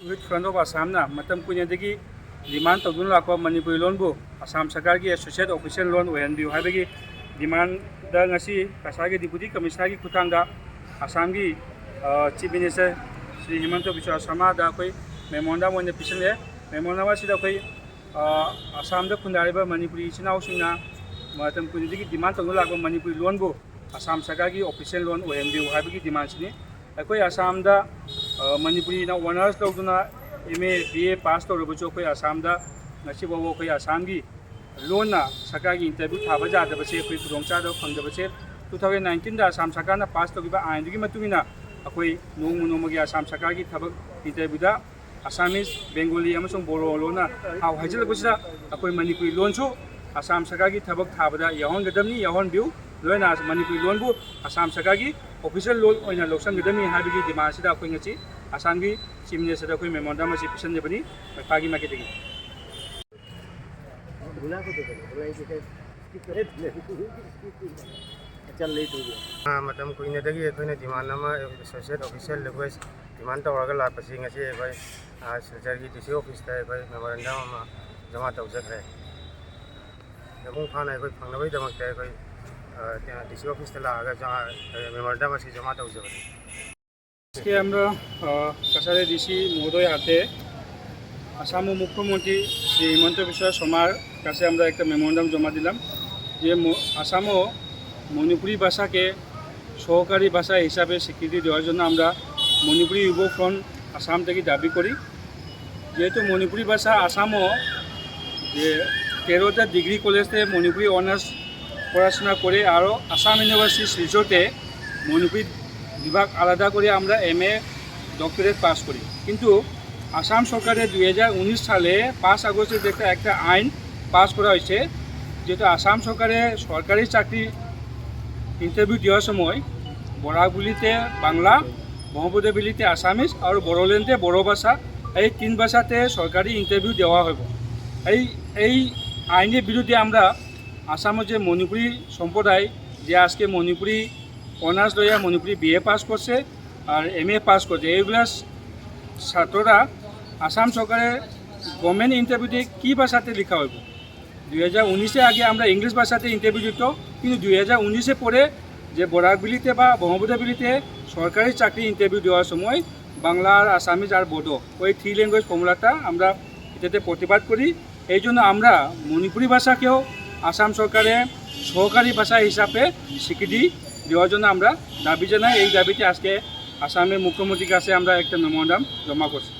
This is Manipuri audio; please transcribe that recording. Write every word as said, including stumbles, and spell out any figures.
Youth Front of Assam ꯅ ꯃꯇꯝ ꯀꯨꯏꯅꯗꯒꯤ demand ꯇꯧꯗꯨꯅ ꯂꯥꯛꯄ ꯃꯅꯤꯄꯨꯔꯤ ꯂꯣꯟꯕꯨ ꯑꯁꯥꯝ ꯁꯔꯀꯥꯔꯒꯤ associate official ꯂꯣꯟ ꯑꯣꯏꯍꯟꯕꯤꯌꯨ ꯍꯥꯏꯕꯒꯤ demand ꯗ ꯉꯁꯤ ꯀꯁꯥꯔꯒꯤ Deputy Commissioner ꯒꯤ ꯈꯨꯠꯊꯥꯡꯗ ꯑꯁꯥꯝꯒꯤ, ꯑ, Chief Minister ꯁ꯭ꯔꯤ ꯍꯤꯃꯟꯇ ꯕꯤꯁ꯭ꯋ ꯁꯔꯃꯥꯗ ꯑꯩꯈꯣꯏ memorandum ꯑꯣꯏꯅ ꯄꯤꯁꯤꯜꯂꯦ꯫ Memorandum ꯑꯁꯤꯗ ꯑꯩꯈꯣꯏ, ꯑ, ꯑꯁꯥꯝꯗ ꯈꯨꯟꯗꯥꯔꯤꯕ ꯃꯅꯤꯄꯨꯔꯤ ꯏꯆꯤꯟ ꯏꯅꯥꯎꯁꯤꯡꯅ ꯃꯇꯝ ꯀꯨꯏꯅꯗꯒꯤ demand ꯇꯧꯗꯨꯅ ꯂꯥꯛꯄ ꯃꯅꯤꯄꯨꯔꯤ ꯂꯣꯟꯕꯨ ꯑꯁꯥꯝ ꯁꯔꯀꯥꯔꯒꯤ official ꯂꯣꯟ ꯑꯣꯏꯍꯟꯕꯤꯌꯨ ꯍꯥꯏꯕꯒꯤ demand ꯁꯤꯅꯤ꯫ ꯑꯩꯈꯣꯏ ꯑꯁꯥꯝꯗ, ꯑ, ꯃꯅꯤꯄꯨꯔꯤꯅ honours ꯂꯧꯗꯨꯅ M A, B A pass ꯇꯧꯔꯕꯁꯨ ꯑꯩꯈꯣꯏ ꯑꯁꯥꯝꯗ ꯉꯁꯤ ꯐꯥꯎꯕ ꯑꯩꯈꯣꯏ ꯑꯁꯥꯝꯒꯤ ꯂꯣꯟꯅ ꯁꯔꯀꯥꯔꯒꯤ interview ꯊꯥꯕ ꯌꯥꯗꯕꯁꯦ, ꯑꯩꯈꯣꯏ ꯈꯨꯗꯣꯡꯆꯥꯗꯕ ꯐꯪꯗꯕꯁꯦ two thousand nineteen ꯗ ꯑꯁꯥꯝ ꯁꯔꯀꯥꯔꯅ pass ꯇꯧꯈꯤꯕ ꯑꯥꯏꯟꯗꯨꯒꯤ ꯃꯇꯨꯡ ꯏꯟꯅ ꯑꯩꯈꯣꯏ ꯅꯣꯡꯃ ꯅꯣꯡꯃꯒꯤ ꯑꯁꯥꯝ ꯁꯔꯀꯥꯔꯒꯤ ꯊꯕꯛ interview ꯗ Assamese, Bengali ꯑꯃꯁꯨꯡ ꯕꯣꯔꯣ ꯂꯣꯟꯅ ꯊꯥꯎ ꯍꯩꯖꯤꯜꯂꯛꯄꯁꯤꯗ ꯑꯩꯈꯣꯏ ꯃꯅꯤꯄꯨꯔꯤ ꯂꯣꯟꯁꯨ ꯑꯁꯥꯝ ꯁꯔꯀꯥꯔꯒꯤ ꯊꯕꯛ ꯊꯥꯕꯗ ꯌꯥꯎꯍꯟꯒꯗꯕꯅꯤ, ꯌꯥꯎꯍꯟꯕꯤꯌꯨ꯫ ꯂꯣꯏꯅ ꯃꯅꯤꯄꯨꯔꯤ ꯂꯣꯟꯕꯨ ꯑꯁꯥꯝ ꯁꯔꯀꯥꯔꯒꯤ official ꯂꯣꯟ ꯑꯣꯏꯅ ꯂꯧꯁꯤꯟꯒꯗꯕꯅꯤ ꯍꯥꯏꯕꯒꯤ demand ꯁꯤꯗ ꯑꯩꯈꯣꯏ ꯉꯁꯤ ꯑꯁꯥꯝꯒꯤ Chief Minister ꯗ ꯑꯩꯈꯣꯏ memorandum ꯑꯁꯤ ꯄꯤꯁꯤꯟꯖꯕꯅꯤ, ꯃꯈꯥꯒꯤ ꯃꯥꯏꯀꯩꯗꯒꯤ꯫ ꯑ, ꯃꯇꯝ ꯀꯨꯏꯅꯗꯒꯤ ꯑꯩꯈꯣꯏꯅ demand ꯑꯃ associate official language demand ꯇꯧꯔꯒ ꯂꯥꯛꯄꯁꯤ ꯉꯁꯤ ꯑꯩꯈꯣꯏ, ꯑ, ꯁꯤꯜꯆꯔꯒꯤ D C office ꯇ ꯑꯩꯈꯣꯏ memorandum ꯑꯃ ꯖꯃꯥ ꯇꯧꯖꯈ꯭ꯔꯦ꯫ ꯃꯄꯨꯡ ꯐꯥꯅ ꯑꯩꯈꯣꯏ ꯐꯪꯅꯕꯒꯤꯗꯃꯛꯇ ꯑꯩꯈꯣই, ꯑ, D C office ꯇ ꯂꯥꯛꯑꯒ ꯖꯃꯥ, memorandum ꯑꯁꯤ ꯖꯃꯥ ꯇꯧꯖꯕꯅꯤ꯫ আজকে আমরা, আহ, কাছাড়ের ডিসি মহোদয় হাতে আসামর মুখ্যমন্ত্রী শ্রী হিমন্ত বিশ্ব শর্মার কাছে আমরা একটা memorandum জমা দিলাম যে ম-, আসামও মণিপুরী ভাষাকে সহকারী ভাষা হিসাবে স্বীকৃতি দেওয়ার জন্য আমরা মণিপুরী যুব ফ্রন্ট আসাম থেকে দাবি করি। যেহেতু মণিপুরী ভাষা আসামও যে তেরোটা ডিগ্রি কলেজে মণিপুরি অনার্স পড়াশোনা করে আরও আসাম ইউনিভার্সিটি শিলচরতে মণিপুরি বিভাগ আলাদা করে আমরা এমএ ডক্টরেট পাস করি। কিন্তু আসাম সরকারের দুই হাজার উনিশ সালে পাঁচ আগস্টে যে একটা একটা আইন পাস করা হয়েছে, যেহেতু আসাম সরকারে সরকারি চাকরি ইন্টারভিউ দেওয়ার সময় বরাক ভ্যালিতে বাংলা, ব্রহ্মপুত্র ভ্যালিতে আসামিজ আর বড়োল্যান্ডে বড়ো ভাষা, এই তিন ভাষাতে সরকারি ইন্টারভিউ দেওয়া হবে। এই এই আইনের বিরুদ্ধে আমরা আসামের যে মণিপুরি সম্প্রদায়, যে আজকে মণিপুরি অনার্স লইয়া মণিপুরি বিএ পাস করছে আর এমএ পাস করছে, এইগুলা ছাত্ররা আসাম সরকারের গভর্নমেন্ট ইন্টারভিউতে কী ভাষাতে লেখা হইব? দুই হাজার উনিশে আগে আমরা ইংলিশ ভাষাতে ইন্টারভিউ দিত, কিন্তু দুই হাজার উনিশে পরে যে বরাক ভ্যালিতে বা ব্রহ্মপুত্র ভ্যালিতে সরকারি চাকরি ইন্টারভিউ দেওয়ার সময় বাংলা আর আসামিজ আর বোডো, ওই থ্রি ল্যাঙ্গুয়েজ ফর্মুলাটা আমরা এটাতে প্রতিবাদ করি। এই জন্য আমরা মণিপুরি ভাষাকেও আসাম সরকারে সহকারী ভাষা হিসাবে স্বীকৃতি দেওয়ার জন্য আমরা দাবি জানাই। এই দাবিতে আজকে আসামের মুখ্যমন্ত্রীর কাছে আমরা একটা মেমোরান্ডাম জমা করছি।